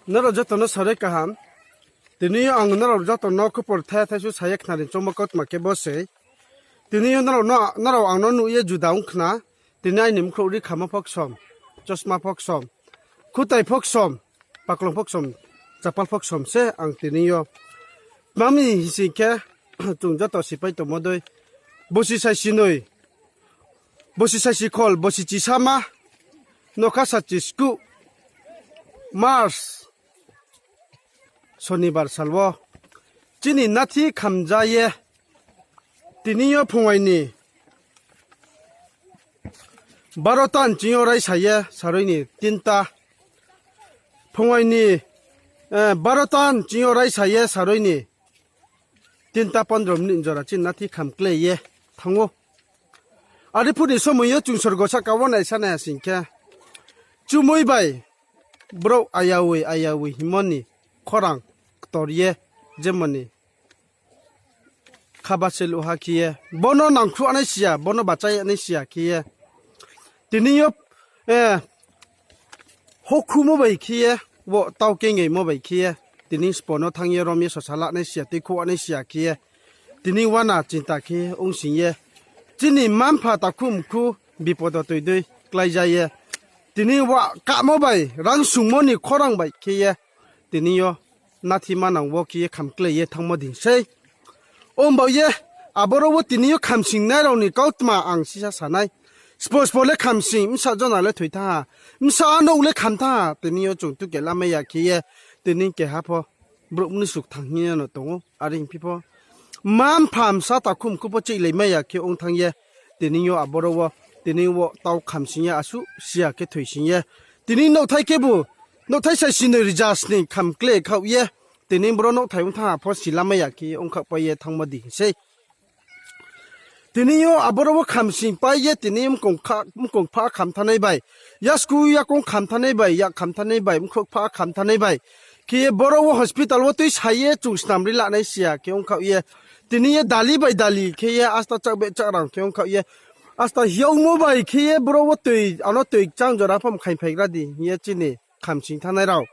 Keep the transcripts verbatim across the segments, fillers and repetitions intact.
Nrao joto no sarui kaham. Tini yo ang nrao joto no khupor thai thaisu sa ye khnari choungmo kautma khe bo sei. Tini yo nrao no, nrao ang no nuh ye juda ong khna. Tini aini mkhrouh ri khamo pho ksom, chosma pho ksom, khutai pho ksom, paklong pho ksom, chapal pho ksom se ang tini yo. Tma mi hing sing khe, chung joto sipai tongmo dei. Bosi saisi noi, bosi saisi khol, bosi chisama, nokha sachi skuh, March, Sonibar sal wo chini nathi khamja ye, tini yo phungai ni barota nching yo raisa ye sarui ni tinta, phungai ni, eh, barota nching yo raisa ye sarui ni tinta pondro minute jora chini nathi kham klái ye thanng ou. Are phuh ni somoi yo chung sorgo sahka wo naisa nai ha sing khe, chumui bai brouh ayawi ayawi hingmo ni khorang ktor ye, jemon ni khaba se luh ha khe ye, bo no nangkhruh nai si ya, bo no bachai nai si ya khe ye, tini yo, eh, hokhumo bai khe ye, wo tau kengeimo bai khe ye, tini spo no thanng ye rom ye sosa la nai si ya, tuikhouh nai si ya khe ye, tini uana chinta khe ong sing ye, chini mma-mpha takhu mkhu bipodo toi dei kláija ye, tini wa kamo bai, rang sungmo ni khorang bai khe ye, tini yo nathi manang wo khe ye kham klái ye thanngmo dei sei. Ong bao ye, aboro wo tini yo khamsingnai rao ni kautma ang sisa sa nai. Spo spo le khamsing, bsa jona le thoi thanng ha, bsa nouh le kham thanng ha, tini yo chung tuke lamai ya khe ye, tini keha pho brouh mnusu kthang hing ye no tong ou, are hingphi pho mma-mpha bsa takhu mkhu pho chihlaimai ya khe ong thanng ye, tini yo aboro wo, tini wo tau khamsing ye asuh si ya khe thoising ye, tini nouhthai khebu, nouhthai saisi noi rzasni kham klái khaoh ye, tini bro nouhthai ong thanng ha pho silamai ya khe ongkhaohpai ye thanngmo dei sei. Tini yo aboro wo khamsingpai ye tini mkong kha-, mkong pha kham thanngnai bai, yasku yakong kham thanngnai bai, yak kham thanngnai bai, mkhrouh pha kham thanngnai bai khe ye boro wo hospital wo tuisa ye chung snam ri lanai si ya khe ongkhaoh ye, tini ye dali bai dali khe ye asta chakbe chakrang khe ongkhaoh ye, asta hiaomo bai khe ye boro wo toi, ano toi kchang jora pho mkhaing phaigra di hing ye chini khamsing thanngnai rao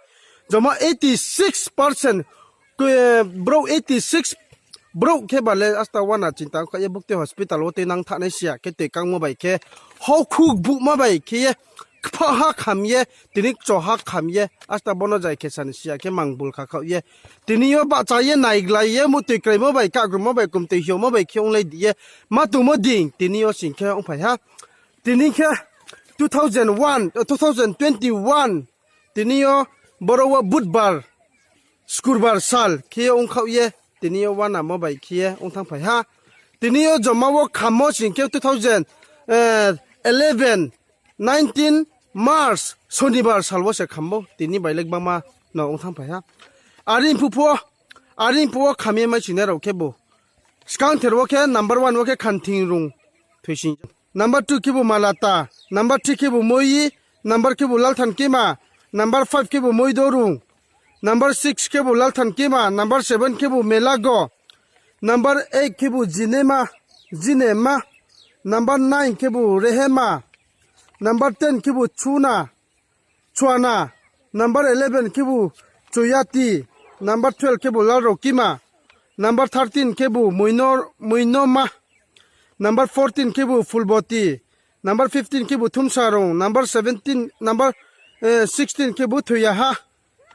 joma eighty six percent, brouh eighty six brouh khe ba le asta uana chinta ongkhaoh ye buktui hospital wo tuinang thanai si ya khe toi kangmo bai khe, haukhuk buhma bai khe ye, kpha ha kham ye, tini kcho ha kham ye, asta bo no jai khe sani si ya khe mangbul kha khaoh ye, tini yo bahcha ye naiglai ye muhtoi kraimo bai, kagrumo bai, kumtoi hiaomo bai khe onglai di ye, ma tongmo dei, tini yo sing khe ongphai ha. Tini khe two thousand one, two thousand twenty one, tini yo boro wo budbar, skurbar sal khe ye ongkhaoh ye, tini yo uanamo bai khe ye ongthanngphai ha. Tini yo joma wo khammo sing khe two thousand eleven, nineteen March, Sonibar sal wo se khammo, tini bai le gbangma no ongthanngphai ha. Are phuh pho, are phuh wo kham ye maisoingnai rao khebu, skangther wo khe number one wo khe Khanthing Rung thoising. Number two khebu Malata, number three khebu Moiyi, number khebu Lalthankima, number five khebu Moidorung, number six khebu Lalthankima, number seven khebu Melago, number eight khebu Jinema, Jinema, number nine khebu Rehema, number ten khebu Chuna, Chuana, number eleven khebu Chuyati, number twelve khebu Lalrokima, number thirteen khebu Moino-, Moinoma, number fourteen khebu Phulboti, number fifteen khebu Thumsarung, number seventeen, number, eh, sixteen khebu Thoiyaha,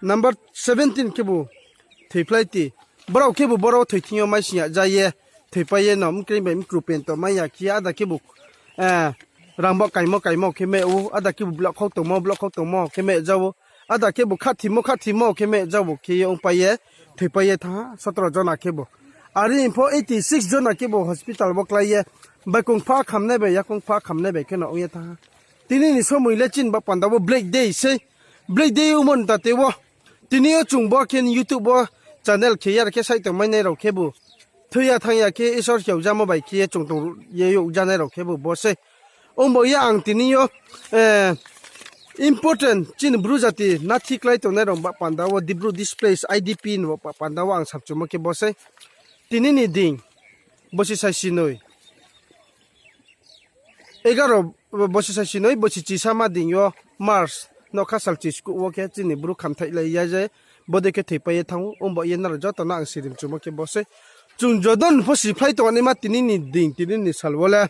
number seventeen khebu Thoiphlaiti. Brao khebu boro thoi thing yo maising ya ja ye, thoipai ye no mkreing bai mkru pento mai ya khe ye, ada khebu, eh, rang bo kaimo kaimo khe meh ou, ada khebu block khau tongmo, block khau tongmo khe meh ja ou, ada khebu khathimo khathimo khe meh ja ou khe ye ongpai ye, thoipai ye thanng ha, sotro jona khebu. Are pho eighty six jona khebu hospital wo klái ye, baikong pha khamnai bai, yakong pha khamnai bai khe no ong ye thanng ha. Tini ni somoi le chini ba panda wo Black Day sei. Black Day ongmo ni tate wo. Tini yo chung bo khe YouTube wo channel khe ya khe sai tongmai nai rao khebu, thoi ya thanng ya khe Isor hiao jamo bai khe ye chung tong ye youh janai rao khebu bo sei. Ongbo ye ang tini yo, eh, important chini Bru jati nathi klái tongnai rao ba panda wo Dibru Displaced, I D P ni ba panda wo ang samchumo khe bo sei. Tini ni ding, bosi saisi noi, egaro, bosi saisi noi, bosi chisama ding yo March, Nougkha sal chiskuh wo khe chini Bru khamthaihlai ya je, bodei khe thoipai ye thanng ou. Ongba ye nrao joto no ang sirimchumo khe bo sei. Chung joto no pho siphlai tongnaima tini ni ding, tini ni sal wo le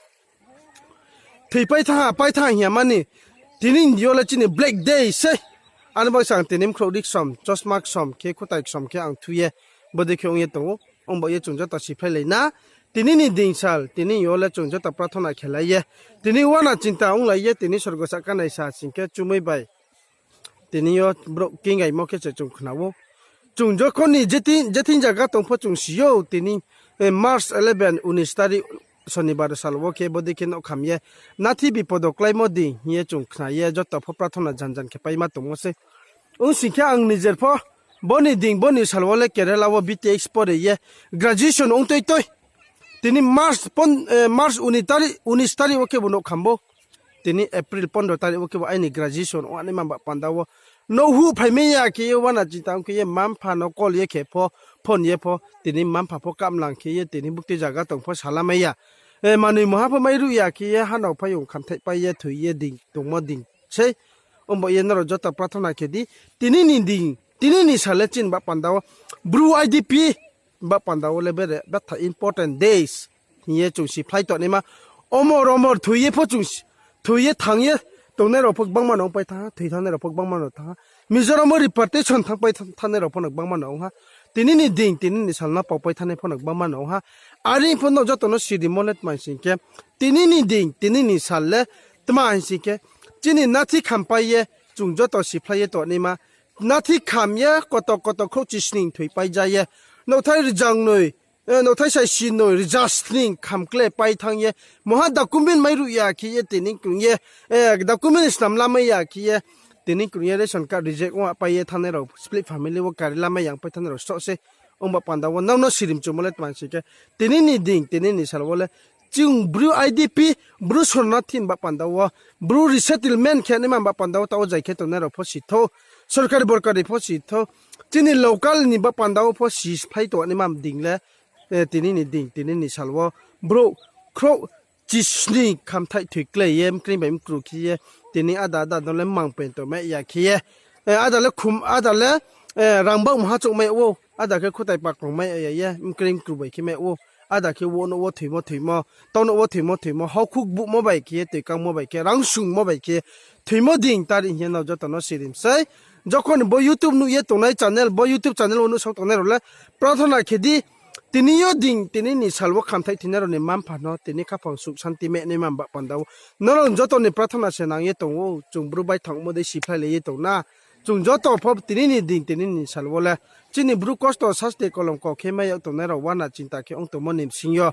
thoipai thanng ha, pai thanng ha hing ya mani, tini ni yo le chini black day sei. Ani bai se ang tini mkhrouh ri ksom, chosma ksom khe, khutai ksom khe ang thu ye, bodei khe ong ye tong ou. Ongba ye chung joto siphlailai na. Tini ni ding sal, tini yo le chung joto prathona khelai ye, tini uana chinta onglai ye, tini sorgo sahka naisa sing khe chumui bai tini yo brouh kingaimo khe se chung khna ou. Chung jokhon ni je thing, je thing zaga tong pho chung si ou, tini, eh, March eleven, unis tarik, Sonibar sal wo khe bodei khe nouh kham ye, nathi bipod wo kláimo ding hing ye chung khna ye, joto pho prathona janjan khe paima tongmo sei. Ong sing khe ang nijer pho, bo ni ding, bo ni sal wo le Kerala wo B T H pore ye, graduation ong toi toi. Tini March pon-, eh, March unis tarik, unis tarik wo khebu nouh kham bo. Tini April pondro tarik wo khebu aini graduation ong naima ba panda wo. Nouh huh phaimai ya khe ye uana chinta ong khe ye mma-mpha no call ye khe pho, phone ye pho, tini mma-mpha pho kamlang khe ye tini buktui zaga tong pho salamai ya. Eh, manoi muha pho mairuh ya khe ye hanao phaiyong khamthaihpai ye thoi ye ding tongmo ding sei. Ongba ye nrao joto prathona khe di. Tini ni ding, tini ni sal le chini ba panda wo Bru I D P ba panda wo le bere betha important days hing ye chung siphlai tongnaima. Omor omor thoi ye pho chung si-, thoi ye thanng ye tongnai rao pho gbangma no ongpai thanng ha, thoi thanngnai rao pho gbangma no thanng ha. Mizoram wo repatriation thanngpai tha-, thanngnai rao pho no gbangma no ong ha. Tini ni ding, tini ni sal no paupai thanngnai pho no gbangma no ong ha. Are pho no joto no sirimo le tma hing sing khe, tini ni ding, tini ni sal le tma hing sing khe, chini nathi khampai ye, chung joto siphlai ye tongnaima, nathi kham ye koto koto khrouh chisning thoipai ja ye, nouhthai rzangnoi, eh, nouhthai saisinoi rzasning kham kle pai thanng ye, muha document mairuh ya khe ye tini krung ye, eh, document snam lamai ya khe ye, tini krung ye ration card reject ong pai ye thanngnai rao, split family wo kari lamai yang pai thanngnai rao sroh sei. Ongba panda wo nrao no sirimchumo le tma hing sing khe, tini ni ding, tini ni sal wo le chung Bru I D P, Bru sornathi ba panda wo, Bru resettlement khe naima ba panda wo taoh wo jai khe tongnai rao pho si thou, sorkari borkari pho si thou, chini local ni ba panda wo pho siphlai tongnaima ding le, eh, tini ni ding, tini ni sal wo brouh khrouh chisning khamthaih thoi klái ye, mkreing bai mkru khe ye, tini ada ada no le mang pen tongmai ya khe ye, eh, ada le khum, ada le, eh, rang baoh maha chouhmai ou, ada khe khutai pakrong mai ya ye, mkreing mkru bai khe mai ou, ada khe wo nouh wo thoimo thoimo, tau nouh wo thoimo thoimo, haukhuk buhmo bai khe ye, toikangmo bai khe, rang sungmo bai khe, thoimo ding tarik hing ye nrao joto no sirim sei. Jokhon bo YouTube nuh ye tongnai channel, bo YouTube channel wo nuhsao tongnai rao le, prathona khe di, tini yo ding, tini ni sal wo khamthaih thoinai rao ni mma-mpha no tini khaphang suh santi mehnaima ba panda wo. Nrao joto ni prathona se nang ye tong ou, chung Bru baithangmo dei siphlailai ye tong na. Chung joto pho tini ni ding, tini ni sal wo le chini Bru kosto sasti kolongko khe mai yag tongnai rao uana chinta khe ong tongmo ni bsing yo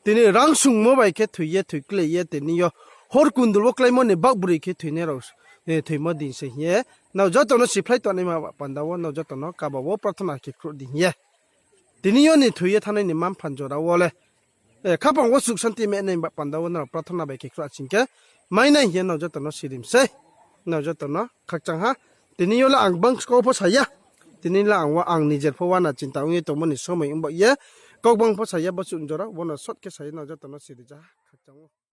tini rang sungmo bai khe thoi ye, thoi klái ye tini yo hor kundul wo kláimo ni bakbroi khe thoinai rao, eh, thoimo ding se hing ye nrao joto no siphlai tongnaima ba panda wo nrao joto no kaba wo prathona khe khruh di hing ye. Tini yo ni thoi ye thanngnai ni mma-mpha ni jora wo le, eh, khaphang wo suh santi mehnaima ba panda wo nrao prathona bai khe khruh sing khe, mai nai hing ye nrao joto no sirim sei. Nrao joto no khakchang ha. Tini yo le ang bang kau pho sa ya. Tini le ang wa ang nijer pho uana chinta ong ye tongmo ni somoi ongba ye. Kau bang pho sa ya, bo suh jora wo no short khe sa ye nrao joto no siri ja ha. Khakchang ou.